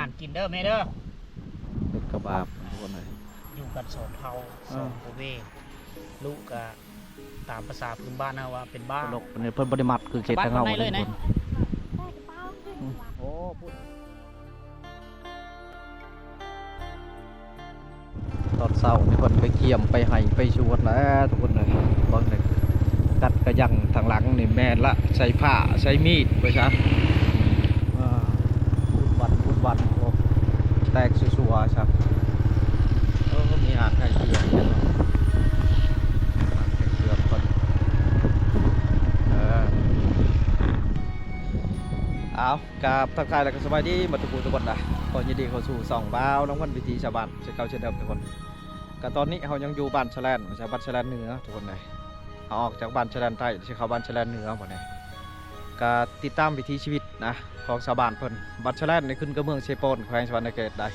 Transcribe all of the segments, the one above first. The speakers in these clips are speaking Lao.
ອານກິນເດີແມ່ເດີ. ເຮັດກະບາບທຸກຄົນເອີຍ ຢູ່ກັນສອງເຜົ່າ ເອີ ສອງໂພເວ ລູກກະຕາມພາສາພື້ນບ້ານເຮົາວ່າເປັນບ້າ ເພິ່ນບໍ່ໄດ້ ເພິ່ນບໍ່ໄດ້ມັດຄືເຂດທາງເຮົາເລີຍນະ. ໂອ້ ຕອນເຊົ້ານີ້ເພິ່ນໄປກຽມໄປໄຮ່ໄປສວນແລ້ວທຸກຄົນເອີຍ. ເບິ່ງເດີ ກັດກະຍັງທາງຫຼັງນີ້ແມ່ນລະ ໃສ່ພ້າໃສ່ມີດໄປຊະ. ອ່າ ວຸ້ນວັນວຸ້ນວັນ ໂອ້ ແຕກຊົ່ວໆຊະ. ເອີ ມີຮ້ານຂາຍເຄື່ອງ ຮ້ານຂາຍເຄື່ອງເພິ່ນ ເອີ ເອົາ ກາບທັກທາຍ ແລະ ກະສະບາຍດີໝົດທຸກຜູ້ທຸກຄົນນະ. ຂໍຍິນດີເຂົ້າສູ່ຊ່ອງບ່າວລຳພັນ ວິຖີຊາວບ້ານ ເຊັ່ນເກົ່າເຊັ່ນເດີມທຸກຄົນ. ກະຕອນນີ້ເຮົາຍັງຢູ່ບ້ານຊະແລນ ບໍ່ໃຊ່ ບ້ານຊະແລນເໜືອທຸກຄົນເອີຍ. ເຮົາອອກຈາກບ້ານຊະແລນໃຕ້ ຊິເຂົ້າບ້ານຊະແລນເໜືອບັດນີ້. ກະຕິດຕາມວິຖີຊີວິດນະ ຂອງຊາວບ້ານເພິ່ນ. ບ້ານຊະແລນນີ້ຂຶ້ນກັບເມືອງເຊໂປນ ແຂວງສະຫວັນນະເຂດໃດ໋.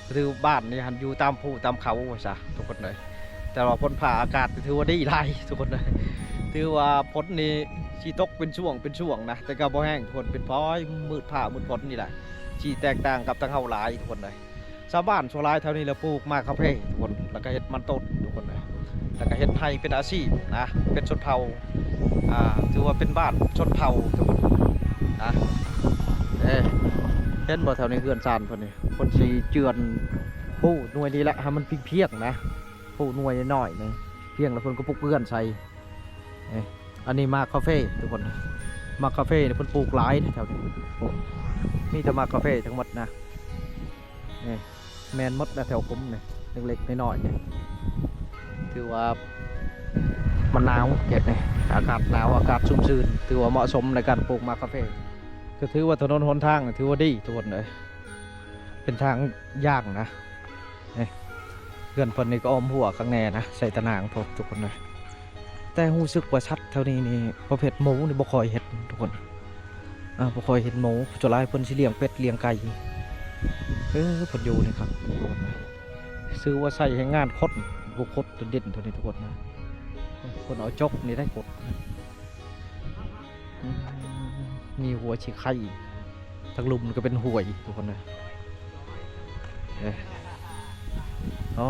ຄືບ້ານນີ້ຫັ້ນຢູ່ຕາມພູຕາມເຂົາວ່າຊະທຸກຄົນເອີຍ. ແຕ່ວ່າຝົນຟ້າອາກາດຖືວ່າດີຫຼາຍທຸກຄົນເອີຍ. ຖືວ່າຝົນນີ້ຊິຕົກເປັນຊ່ວງເປັນຊ່ວງນະ ແຕ່ກະບໍ່ແຮງທຸກຄົນ ເປັນພອຍມືດຟ້າມືດຝົນນີ້ແຫຼະ. ຊິແຕກຕ່າງກັບທາງເຮົາຫຼາຍທຸກຄົນເອີຍ. ຊາວບ້ານສ່ວນຫຼາຍແຖວນີ້ລະປູກໝາກກາເຟທຸກຄົນ ແລ້ວກະເຮັດມັນຕົ້ນທຸກຄົນເອີຍ. ແລ້ວກະເຮັດໄຮ່ເປັນອາຊີບນະ ເປັນຊົນເຜົ່າ ອ່າ ຖືວ່າເປັນບ້ານຊົນເຜົ່າທຸກຄົນນະ. ເອີ ເຫັນບໍ່ ແຖວນີ້ເຮືອນຊານເພິ່ນນີ້ ເພິ່ນຊິເຈື່ອນພູໜ່ວຍນີ້ລະ ໃຫ້ມັນພຽງໆນະ. ພູໜ່ວຍນ້ອຍໆນີ້ພຽງ ແລ້ວເພິ່ນກະປຸກເຮືອນໃສ່. ເອີ ອັນນີ້ໝາກກາເຟທຸກຄົນ ໝາກກາເຟນີ້ເພິ່ນປູກຫຼາຍແຖວນີ້ ໂອ້ ມີແຕ່ໝາກກາເຟທັງໝົດນະ. ນີ້ແມ່ນໝົດນະ ແຖວຂຸມນີ້ ເລັກໆນ້ອຍໆນີ້. ຖືວ່າມັນໜາວເຂດນີ້ ອາກາດໜາວ ອາກາດຊຸ່ມຊື່ນ ຖືວ່າເໝາະສົມໃນການປູກໝາກກາເຟ. ກະຖືວ່າຖະໜົນຫົນທາງຖືວ່າດີທຸກຄົນເອີຍ ເປັນທາງຍ່າງນະ. ເອີ ເຮືອນເພິ່ນນີ້ກະອ້ອມຮົ້ວຄັກແນ່ນະ ໃສ່ຕາໜ່າງພຸ້ນທຸກຄົນເອີຍ. ແຕ່ຮູ້ສຶກວ່າສັດແຖວນີ້ນີ້ ປະເພດໝູນີ້ບໍ່ຄ່ອຍເຫັນທຸກຄົນ ອ່າ ບໍ່ຄ່ອຍເຫັນໝູ. ສ່ວນຫຼາຍເພິ່ນຊິລ້ຽງເປັດລ້ຽງໄກ່. ເອີ ເພິ່ນຢູ່ນີ້ຄັກ ຊື່ວ່າໃຊ້ແຮງງານຄົນ ບໍ່ຂຸດດິນເທົ່ານີ້ທຸກຄົນນະ. ເພິ່ນເອົາຈົກນີ້ໄດ້ຂຸດ. ອືມ ມີຫົວຊິໄຄ ທາງລຸ່ມນີ້ກະເປັນຫ້ວຍທຸກຄົນເອີຍ. ເອີ ອໍ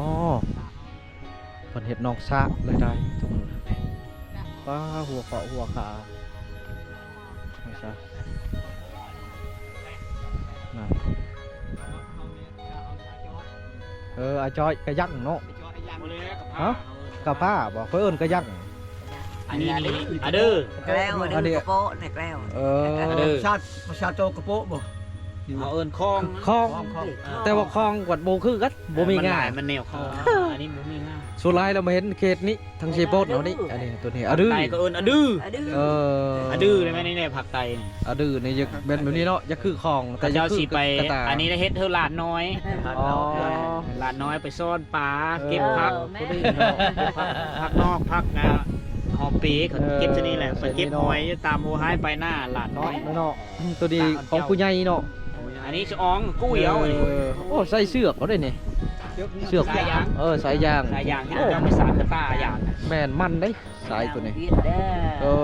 ເພິ່ນເຮັດໜອງສະເລີຍໄດ໋ທຸກຄົນ. ປ້າ ຫົວເຄາະຫົວຄາ ວ່າຊະ ນະ. ເອີ ອາຈອຍກະຍັງເນາະ. ຮະ ກະພ້າບໍ່ ຂ້ອຍເອີ້ນກະຍັງ. ອັນນີ້ ອັນນີ້ອາເດີ ແກ້ວ ອັນນີ້ກະໂປະ ນີ້ແກ້ວ. ເອີ ອາເດີ ພາສາ ພາສາໂຕກະໂປະບໍ່ ເຮົາເອີ້ນຄອງ ຄອງ ຄອງ ຄອງ ອ່າ ແຕ່ວ່າຄອງກະບໍ່ຄືກັນ ບໍ່ມີງາ ມັນແນວຄອງ ເອີ ອັນນີ້ບໍ່ມີງາ. ສ່ວນຫຼາຍລະມາເຫັນເຂດນີ້ ທາງເຊໂປນເຮົານີ້ ອັນນີ້ ໂຕນີ້ອາດື ພາກໃຕ້ກະເອີ້ນອາດື. ເອີ ອາດືແມ່ນແນວພາກໃຕ້ ອາດືນີ້ຢາກແມ່ນແບບນີ້ເນາະ ຢາກຄືຄອງ ແຕ່ເຂົາເຈົ້າຊິໄປ ອັນນີ້ໄດ້ເຮັດເຮືອນຫຼານນ້ອຍ. ອໍ ຫຼານນ້ອຍໄປຊ້ອນປາ ເອີ ເກັບຜັກ ພໍດີເນາະ ເກັບຜັກ ຜັກນອກ ຜັກ ອ່າ ຫອມເປ ເຂົາເກັບຊະນີ້ແຫຼະ ເອີ ໄປເກັບຫອຍຢູ່ຕາມໂຮໄຮປາຍນາ ຫຼານນ້ອຍເນາະ. ໂຕນີ້ຂອງຜູ້ໃຫຍ່ເນາະ ອັນນີ້ສະອອງກູ້ຍເອົາ. ເອີ ໂອ້ ໃສ່ເຊືອກເອົາໄດ໋ນີ້ ເຊືອກ ສາຍຢາງ ເອີ ສາຍຢາງ ສາຍຢາງ ໂອ້ ເຈົ້າໄປສານກະຕ່າຢາງ ແມ່ນມັນເດ້ ສາຍໂຕນີ້ ເອີ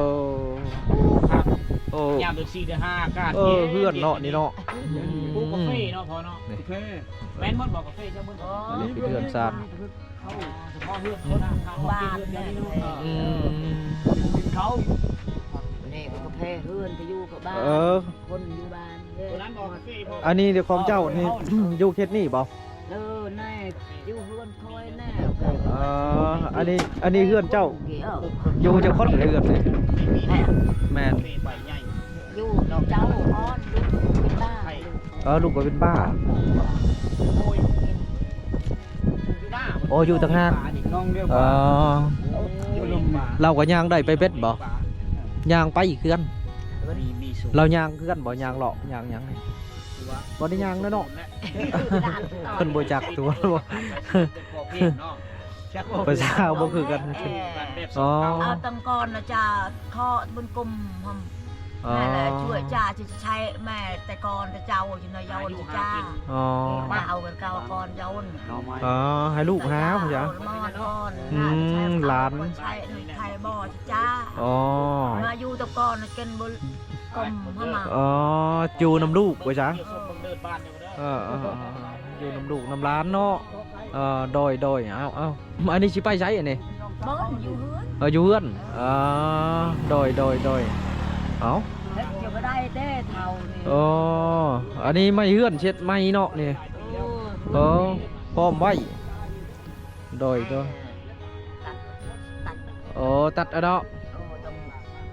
ໂອ້ ຍາມເດືອນສີ່ເດືອນຫ້າອາກາດ ເອີ ເຢັນ ເຮືອນເນາະນີ້ເນາະ. ອືມ ປູກກາເຟເນາະພໍ່ເນາະ ກາເຟ ແມ່ນໝົດບໍ່ກາເຟເຈົ້າເບິ່ງ. ອໍ ອັນນີ້ເປັນເຮືອນຊານ ເຂົາສະເພາະເຮືອນເຂົານະ ເຂົາເປັນເຮືອນແບບນີ້ເນາະ. ອືມ ເຂົາ ນີ້ກາເຟເຮືອນກະຢູ່ກັບບ້ານ ເອີ ຄົນຢູ່ບ້ານເດີ. ອັນນີ້ຂອງເຈົ້ານີ້ ຢູ່ເຂດນີ້ບໍ່? ເອີ ແນ່ ຢູ່ເຮືອນຂ້ອຍແນ່. ເອີ ອັນນີ້ ອັນນີ້ເຮືອນເຈົ້າ ຢູ່ຈັກຄົນເຮືອນນີ້? ແມ່ນ ຢູ່ເຈົ້າອ່ອນ ລູກເປັນບ້າ. ເອີ ລູກກະເປັນບ້າ. ໂອ້ ຢູ່ຕ່າງຫາກ. ເອີ ລາວກະຍ່າງໄດ້ໄປເບັດບໍ່? ຍ່າງໄປຄືກັນ. ລາວຍ່າງຄືກັນບໍ່? ຍ່າງເລາະຍ່າງຫຍັງນີ້ ບໍ່ໄດ້ຍ່າງແລ້ວເນາະ. ເພິ່ນບໍ່ຈັກຕົວບໍ່ ພາສາບໍ່ຄືກັນ. ອໍ ເອົາແຕ່ກ່ອນນະຈະເຄາະບຸນກຸມ ຫັ້ນແຫຼະ ຊ່ວຍຈ້າຊິໃຊ້ແມ່ແຕ່ກ່ອນແຕ່ເຈົ້າຢູ່ນະ ເຍົານຊິຈ້າ. ອໍ ເອົາແຕ່ກ່ອນເຍົານ. ອໍ ໃຫ້ລູກຫາ ເອົາ ເອົາ ອືມ ຫຼານ ໃຊ້ໄທບໍ່ຊິຈ້າ. ອໍ ມາຢູ່ແຕ່ກ່ອນກິນບຸນກຸມ ຫັ້ນນະ. ອໍ ຢູ່ນຳລູກວ່າຊະ. ເອີ ເອີໆໆ ຢູ່ນຳລູກນຳຫຼານເນາະ. ເອີ ໂດຍໆ ເອົາໆ ອັນນີ້ຊິໄປໃສອັນນີ້? ບໍ່ ຢູ່ເຮືອນ ເອີ ຢູ່ເຮືອນ. ເອີ ໂດຍໆໆ ເອົາ ເຮັດຢູ່ບໍ່ໄດ້ເດ້ເຖົ້ານີ້. ເອີ ອັນນີ້ໄມ້ເຮືອນເຊັດໃໝ່ເນາະນີ້. ເອີ ເອີ ພ້ອມໄວ້. ໂດຍໆ ຕັດ ຕັດ ເອີ ຕັດເອົາເນາະ. ເອີ ຕ້ອງ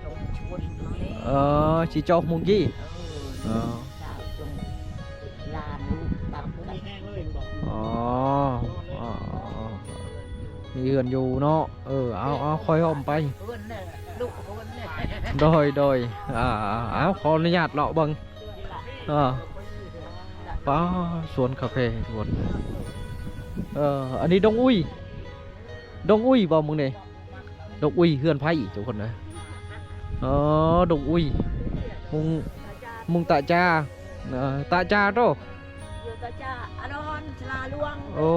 ຕ້ອງຊວນເຮົາເດ້. ເອີ ຊິຈອກມຸງກີ້. ເອີ ເອີ ເຈົ້າ ຈົ່ງຫຼານລູກຕັດ ຕັດ. ອໍ ອໍ ມີເຮືອນຢູ່ເນາະ. ເອີ ເອົາໆ ຄ່ອຍຮ່ອມໄປ. ເຮືອນແຫຼະ ລູກເຮືອນແຫຼະ. ໂດຍໆ ອ່າ ເອົາ ຂໍອະນຸຍາດເລາະເບິ່ງ. ເອີ ປ້າ ສວນກາເຟທຸກຄົນ. ເອີ ອັນນີ້ດົງອຸ້ຍ ດົງອຸ້ຍບໍ່ມຶງນີ້? ດົງອຸ້ຍເຮືອນໃຜທຸກຄົນເອີຍ. ເອີ ດົງອຸ້ຍ ມຸງ ມຸງຕະຈາ ເອີ ຕະຈາໂຕ. ຢູ່ຕະຈາ ອາດອນ ສະຫຼາຫຼວງ. ໂອ້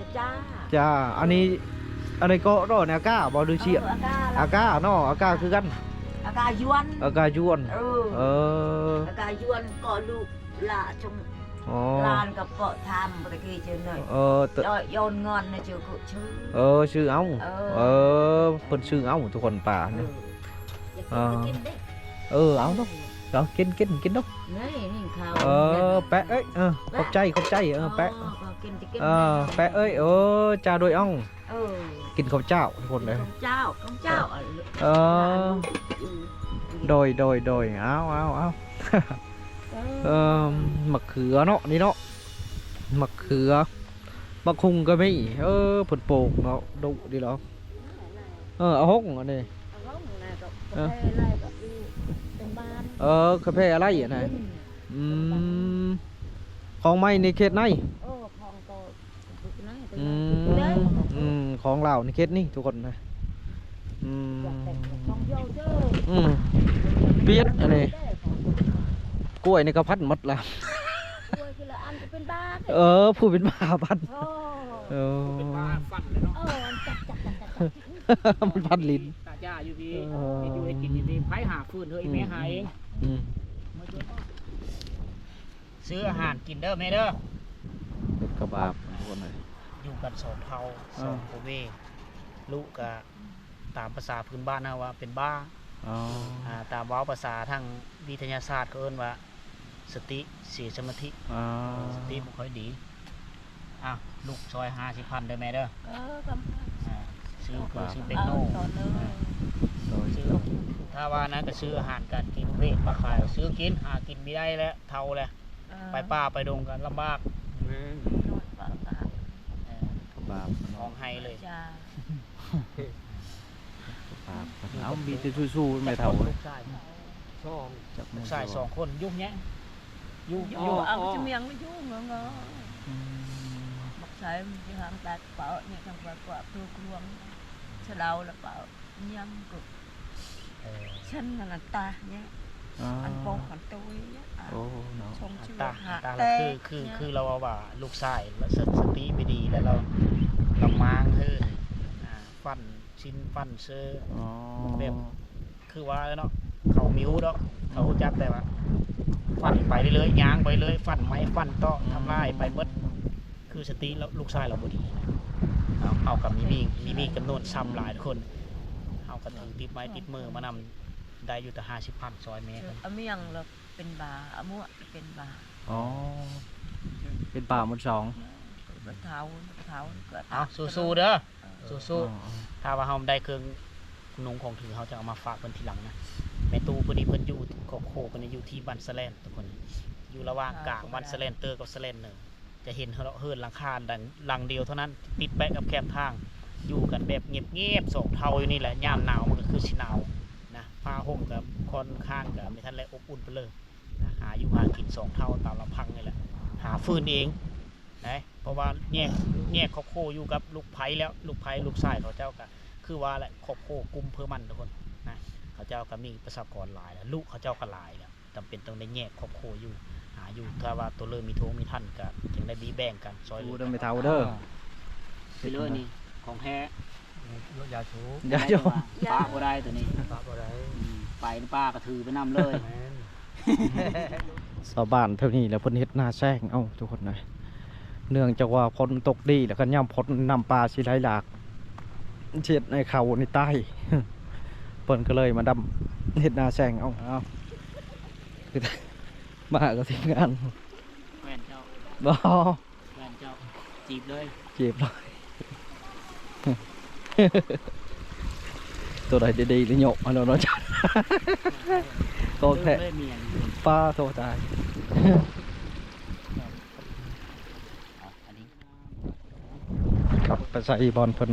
ຕະຈາ ຈາ ອັນນີ້ ອັນນີ້ເກາະໂຕ ອາກາບໍ່ ຫຼື ເຊຍ? ເອີ ອາກາ ອາກາເນາະ ອາກາຄືກັນ. ອາກາຢວນ ອາກາຢວນ. ເອີ ເອີ ອາກາຢວນເກາະລູກ ລະຊົງ. ອໍ ຫຼານກໍເກາະທຳຕະກີ້ເຈົ້າໜ້ອຍ. ເອີ ແຕ່ ໂຍນເງິນນະເຈົ້າກໍຊື້. ເອີ ຊື້ເອົາ. ເອີ ເອີ ເພິ່ນຊື້ເອົາທຸກຄົນ ປານີ້. ເອີ ເອີ ເອົາເນາະ ເອົາ ກິນ ກິນ ກິນເນາະ. ນີ້ ນີ້ເຂົ້າ. ເອີ ແປະເອີຍ ເອີ ຂອບໃຈ ຂອບໃຈ. ເອີ ແປະ ເອີ ກິນ ກິນ. ເອີ ແປະເອີຍ ເອີ ຈາໂດຍອອງ. ເອີ ກິນເຂົ້າເຈົ້າທຸກຄົນເອີຍ. ເຂົ້າເຈົ້າ ເຂົ້າເຈົ້າ. ເອີ ໂດຍ ໂດຍ ໂດຍ ເອົາ ເອົາ ເອົາ. ເອີ ເອີ ໝາກເຂືອເນາະ ນີ້ເນາະ ໝາກເຂືອ ໝາກຫຸ່ງກໍມີ. ເອີ ເພິ່ນປູກເນາະ ດຸດີເນາະ. ເອີ ອາຫົງອັນນີ້ ອາຫົງນະ ກໍ ເອີ ກາເຟອາໄລກໍຢູ່ເປັນບ້ານ. ເອີ ກາເຟອາໄລນະ. ອືມ ຂອງໃໝ່ໃນເຂດໃນ. ເອີ ຂອງໂຕ ອືມ ອືມ ຂອງລາວໃນເຂດນີ້ທຸກຄົນນະ. ອືມ ອືມ ປຽດອັນນີ້ ກ້ວຍນີ້ກໍພັນໝົດລະ. ກ້ວຍທີລະອັນກໍເປັນບ້າ. ເອີ ຜູ້ເປັນບ້າພັນ. ໂອ້ ເອີ ເປັນບ້າຟັນເລີຍເນາະ. ເອີ ມັນພັນລິ້ນ ຕາຈ້າຢູ່ພີ້. ເອີ ເຮັດຢູ່ເຮັດກິນຢູ່ພີ້ ໃຜຫາຟືນເຮີ້ຍ ແມ່ຫາເອງ. ອືມ ຊື້ອາຫານກິນເດີແມ່ເດີ. ເປັດກະບາບທຸກຄົນເອີຍ. ຢູ່ກັນສອງເຜົ່າ ເອີ ສອງໂພເວ ລຸກະຕາມພາສາພື້ນບ້ານເຮົາວ່າເປັນບ້າ. ອໍ ອາ ຕາມເວົ້າພາສາທາງວິທະຍາສາດເຂົາເອີ້ນວ່າສະຕິເສຍສະມາທິ. ອໍ ສະຕິບໍ່ຄ່ອຍດີ. ອ່ະ ລູກຊ່ອຍຫ້າສິບພັນເດີແມ່ເດີ. ເອີ ກຳ ອ່າ ຊື້ຄືຊື້ເປັນໂນ. ເອີ ໂດຍ ຊື້ ຖ້າວ່ານັ້ນກໍຊື້ອາຫານການກິນ ເວດມາຂາຍ ຊື້ກິນ ຫາກິນບໍ່ໄດ້ແລ້ວ ເຖົ້າແລ້ວ. ເອີ ໄປປ່າໄປດົງກໍລຳບາກ. ແມ່ນ ເອີ ກະບາບ ຮ້ອງໄຫ້ເລີຍ. ຈ້າ ກະບາບ. ເອົາ ມີແຕ່ສູ້ໆ ແມ່ເຖົ້າ. ລູກຊາຍສອງ ລູກຊາຍສອງຄົນ ຢູ່ແຍງ ຢູ່ ຢູ່ ຢູ່ ເອົາ ຈະມຽງຢູ່ເມືອງ. ອືມ ບັກຊາຍມັນຊິຫາງຕັດເປົ່ານີ້ ທາງວ່າກວ່າເພື່ອກວງສະເດາລະເປົ່າ ຍາມກໍ ເອີ ຊັ້ນນັ້ນຕາຍເນຍ. ອໍ ອັນປອກອັນໂຕຍເນຍ. ໂອ້ ເນາະ ຊົງຊື່ ຕາ ຫາ ຕາ ແຕ່ ຄື ຄື ຄືລາວເວົ້າວ່າລູກຊາຍລະສະ ສະຕິບໍ່ດີ ແລ້ວລາວ ລາວມ້າງເຮີ້ນ ອ່າ ຟັນຊິນຟັນເຊີ. ອໍ ແບບ ຄືວ່າແຫຼະເນາະ ເຂົາມີຮູ້ດອກ ເຂົາຮູ້ຈັກ ແຕ່ວ່າຟັນໄປເລື້ອຍໆ ຍ່າງໄປເລື້ອຍ ຟັນໄມ້ຟັນເຕາະ ອືມ ທຳລາຍໄປໝົດ. ຄືສະຕິລາວ ລູກຊາຍລາວບໍ່ດີນະ. ເຮົາ ເຮົາກໍມີໜີ້ ມີໜີ້ຈຳນວນຊ່ຳຫຼາຍທຸກຄົນ. ເຮົາກໍຖືຕິດໄມ້ຕິດມືມານຳ ໄດ້ຢູ່ແຕ່ຫ້າສິບພັນ ຊ່ອຍແມ່ເພິ່ນ. ອາມຽງລະເປັນບ້າ ອາມົວເປັນບ້າ. ອໍ ເປັນບ້າໝົດສອງ. ເຖົ້າ ເຖົ້າກໍ ເອົາ ສູ້ໆເດີ. ເອີ ສູ້ໆ ອໍ ຖ້າວ່າເຮົາໄດ້ເຄື່ອງນຸ່ງຂອງຖື ເຮົາຈະເອົາມາຝາກເພິ່ນທີຫຼັງນະ. ແມ່ຕູ້ເພິ່ນນີ້ ເພິ່ນຢູ່ ຄອບຄົວເພິ່ນນີ້ຢູ່ທີ່ບ້ານສະແລນທຸກຄົນ ຢູ່ລະຫວ່າງກາງບ້ານສະແລນເຕີກັບສະແລນເນີ. ຈະເຫັນເຮືອນຫຼັງຄາຫຼັງດຽວເທົ່ານັ້ນ ຕິດແປະກັບແຄມທາງ ຢູ່ກັນແບບງຽບໆ ສອງເຖົ້າຢູ່ນີ້ແຫຼະ. ຍາມໜາວມັນກໍຄືຊິໜາວນະ ຜ້າຫົ່ມກໍຄ່ອນຂ້າງກໍບໍ່ທັນໄດ້ອົບອຸ່ນປານໃດນະ. ຫາຢູ່ຫາກິນສອງເຖົ້າຕາມລຳພັງນີ້ແຫຼະ ຫາຟືນເອງນະ. ເພາະວ່າແຍກ ແຍກຄອບຄົວຢູ່ກັບລູກໃພ້ແລ້ວ ລູກໃພ້ລູກຊາຍເຂົາເຈົ້າກໍຄືວ່າແຫຼະ ຄອບຄົວກຸ່ມເພື່ອມັນທຸກຄົນນະ. ເຂົາເຈົ້າກໍມີປະຊາກອນຫຼາຍແລ້ວ ລູກເຂົາເຈົ້າກໍຫຼາຍແລ້ວ ຈຳເປັນຕ້ອງໄດ້ແຍກຄອບຄົວຢູ່ ຫາຢູ່. ຖ້າວ່າຕົວເລີກມີທົ່ວມີທັນກໍຈຶ່ງໄດ້ມີແບ່ງກັນຊ່ອຍເຫຼືອກັນ. ໄປເລີຍນີ້ ຂອງແທ້ ຢາສູບ ຢາສູບ ປະບໍ່ໄດ້ຕົວນີ້ ປະບໍ່ໄດ້. ອືມ ໄປປ່າກໍຖືໄປນຳເລີຍ. ແມ່ນ ຊາວບ້ານແຖວນີ້ແຫຼະ ເພິ່ນເຮັດນາແຊງເອົາທຸກຄົນເອີຍ ເນື່ອງຈາກວ່າຝົນຕົກດີ ແລ້ວກໍຍາມຝົນນ້ຳປ່າຊິໄຫຼຫຼາກ ເຮັດໃຫ້ເຂົ້ານີ້ຕາຍ ເພິ່ນກໍເລີຍມາດຳເຮັດນາແຊງເອົາ ເອົາ ມາກັບທີມງານ ແມ່ນເຈົ້າ ບໍ່ ແມ່ນເຈົ້າ ຈີບເລີຍ ຈີບເລີຍ ໂຕໃດໄດ້ໆ ເລີຍໂຍກມາໂລດເນາະ ຂອງແທ້ ເອີ ເລີຍເມຍ ປາໂທ ຕາຍ ເອົາ ອັນນີ້ ກັບໄປໃສ່ບ່ອນເພິ່ນ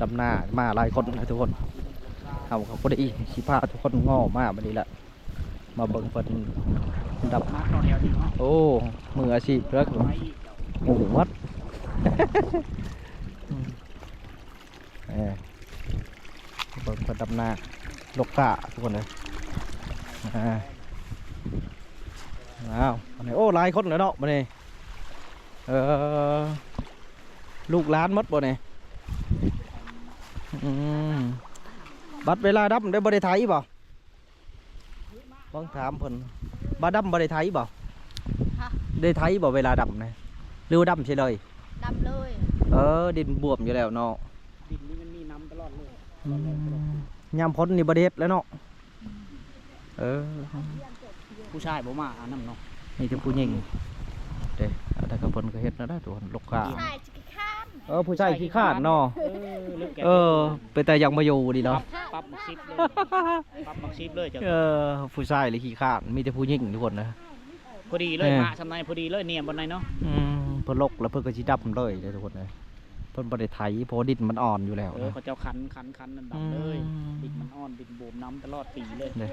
ດຳນາ ມາຫຼາຍຄົນນະທຸກຄົນ ເຮົາກໍພໍດີຊິພາທຸກຄົນເງາະມາບັດນີ້ລະ ມາເບິ່ງເພິ່ນດຳ ມາຕໍ່ແຖວນີ້ເນາະ ໂອ້ ມືອາຊີບເດີ ໂອ້ ວັດ ເອີ ເບິ່ງເພິ່ນດຳນາ ລົກກ້າທຸກຄົນເອີຍ ອ່າ ອ້າວ ອັນນີ້ ໂອ້ ຫຼາຍຄົນແລ້ວເນາະບັດນີ້ ເອີ ລູກຫຼານໝົດບໍ່ນີ້? ອືມ ບັດເວລາດຳໄດ້ ບໍ່ໄດ້ໄຖບໍ່? ເບິ່ງຖາມເພິ່ນ ບາດຳບໍ່ໄດ້ໄຖບໍ່? ຮະ? ໄດ້ໄຖບໍ່ເວລາດຳນະ ຫຼືວ່າດຳໃສ່ເລີຍ? ດຳເລີຍ ເອີ ດິນບວມຢູ່ແລ້ວເນາະ ດິນນີ້ມັນມີນ້ຳຕະຫຼອດເລີຍ ອືມ ຍາມຝົນນີ້ບໍ່ໄດ້ເຮັດແລ້ວເນາະ ເອີ ຜູ້ຊາຍບໍ່ມາອັນນັ້ນເນາະ ມີແຕ່ຜູ້ຍິງເດ້ ແຕ່ກໍເພິ່ນກໍເຮັດແນວໃດຕົວະ ລົກກ້າ ຜູ້ຊາຍຂີ້ຄ້ານ ເອີ ຜູ້ຊາຍຂີ້ຄ້ານເນາະ ເອີ ເອີ ເປັນຕາຢາກມາຢູ່ດີເນາະ ປັບ ປັບໝາກສິບເລີຍ ປັບໝາກສິບເລີຍເຈົ້າ ເອີ ຜູ້ຊາຍລະຂີ້ຄ້ານ ມີແຕ່ຜູ້ຍິງທຸກຄົນນະ ພໍດີເລີຍ ເອີ ມາສ່ຳໃດພໍດີເລີຍ ເນຍບ່ອນໃດເນາະ ອືມ ເພິ່ນລົກແລ້ວເພິ່ນກໍຊິດຳເລີຍເດ້ທຸກຄົນເອີຍ ເພິ່ນບໍ່ໄດ້ໄຖ ເພາະວ່າດິນມັນອ່ອນຢູ່ແລ້ວ ເອີ ນະ ເຂົາເຈົ້າຂັນ ຂັນ ຂັນ ດຳເລີຍ ອືມ ດິນມັນອ່ອນ ດິນບວມນ້ຳຕະຫຼອດປີເລີຍ ເດ້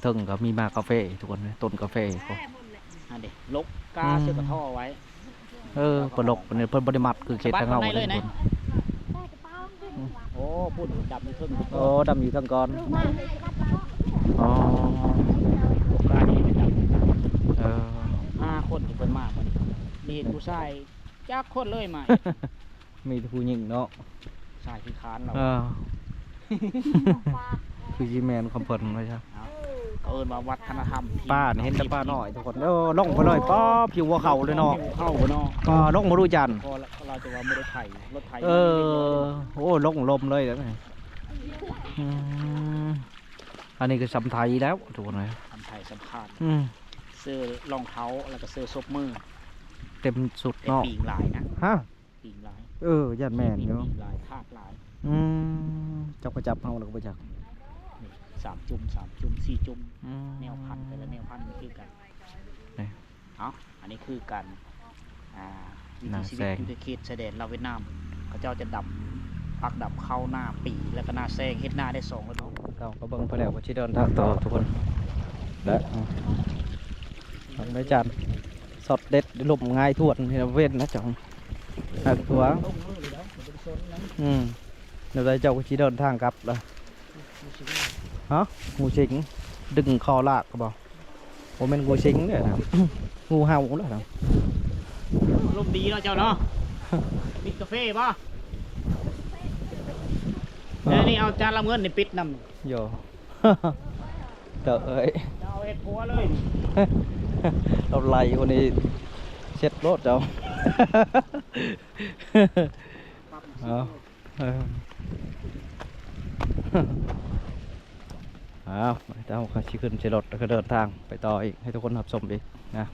ເທິງໆກໍມີໝາກກາເຟທຸກຄົນ ຕົ້ນກາເຟພຸ້ນ ອັນເດ ລົກກ້າ ອືມ ເສື້ອກະທໍ້ໄວ້ ເອີ ເພິ່ນລົກ ເພິ່ນ ເພິ່ນບໍ່ໄດ້ມັດຄືເຂດທາງເຮົາເລີຍທຸກຄົນ ໂອ້ ພຸ້ນດຳຢູ່ເທິງ ໂອ້ ດຳຢູ່ເທິງກ່ອນ ອໍ ໂອກາດນີ້ເປັນດຳ ເອີ ຫ້າຄົນທີ່ເພິ່ນມາມື້ນີ້ ມີເຫັນຜູ້ຊາຍຈັກຄົນເລີຍມາ ມີແຕ່ຜູ້ຍິງເນາະ ຊາຍຂີ້ຄ້ານລາວ ເອີ ຄືຊິແມ່ນຄວາມເພິ່ນວ່າຊະ ເຂົາເອີ້ນວ່າວັດທະນະທຳ ປານີ້ເຫັນແຕ່ປານ້ອຍທຸກຄົນ ເອີ ລົງໄປເລີຍ ປາຜິວຫົວເຂົ່າເລີຍເນາະ ເຂົ້າເນາະ ປາລົງບໍ່ຮູ້ຈັນ ເພາະລາວຈະວ່າບໍ່ໄດ້ໄຖ ລົດໄຖ ເອີ ໂອ້ ລົງລົມເລີຍ ອືມ ອັນນີ້ກໍສຳໄທແລ້ວທຸກຄົນເອີຍ ສຳໄທສຳຄານ ອືມ ເສື້ອລອງເທົ້າ ແລ້ວກໍເສື້ອສົບມື ເຕັມຊຸດເນາະ ແຕ່ປີງຫຼາຍນະ ຮະ ປີງຫຼາຍ ເອີ ຢ້ານແມ່ນຢູ່ ປີງຫຼາຍ ທາກຫຼາຍ ອືມ ເຈົ້າກໍຈັບເຮົາແລ້ວກໍບໍ່ຈັກ ນີ້ ສາມຈຸ່ມ ສາມຈຸ່ມ ສີ່ຈຸ່ມ ອືມ ແນວພັນ ແຕ່ລະແນວພັນມັນຄືກັນ ນີ້ ເອົາ ອັນນີ້ຄືການ ອ່າ ວິຖີຊີວິດ ນາແຊງ ຢູ່ໃນເຂດຊາຍແດນລາວຫວຽດນາມ ເຂົາເຈົ້າຈະດຳພັກ ດຳເຂົ້າ ນາປີ ແລ້ວກໍນາແຊງ ເຮັດນາໄດ້ສອງລະດູ ເຮົາກໍເບິ່ງໄປແລ້ວ ກໍຊິເດີນທາງຕໍ່ທຸກຄົນ ແລະ ເບິ່ງໄດ້ຈານ ຊັອດເດັດ ລົມຫງາຍທວນ ເຫັນເວັນນະເຈົ້າ ໜັກຕົວະ ອືມ ແນວໃດເຈົ້າກໍຊິເດີນທາງກັບລະ ຮະ ງູສິງ ດຶງຄໍລາກບໍ່? ບໍ່ແມ່ນງູສິງເດ້ນະ ງູເຫົ່າແລ້ວນະ ອາລົມດີເນາະເຈົ້າເນາະ ກິນກາເຟບໍ່? ເອີ ແລ້ວນີ້ເອົາຈານລຳເງິນນີ້ປິດນຳ ໂຢ ເຈົ້າເອີຍ ເຈົ້າເຮັດຄົວເລີຍ ລາວໄລ່ຄົນນີ້ເຊັດໂລດເຈົ້າ ເອົາ ເອີ ເອົາ ດຽວເຮົາກໍຊິຂຶ້ນໃສ່ລົດ ແລ້ວກໍເດີນທາງໄປຕໍ່ອີກ ໃຫ້ທຸກຄົນຮັບຊົມອີກນະ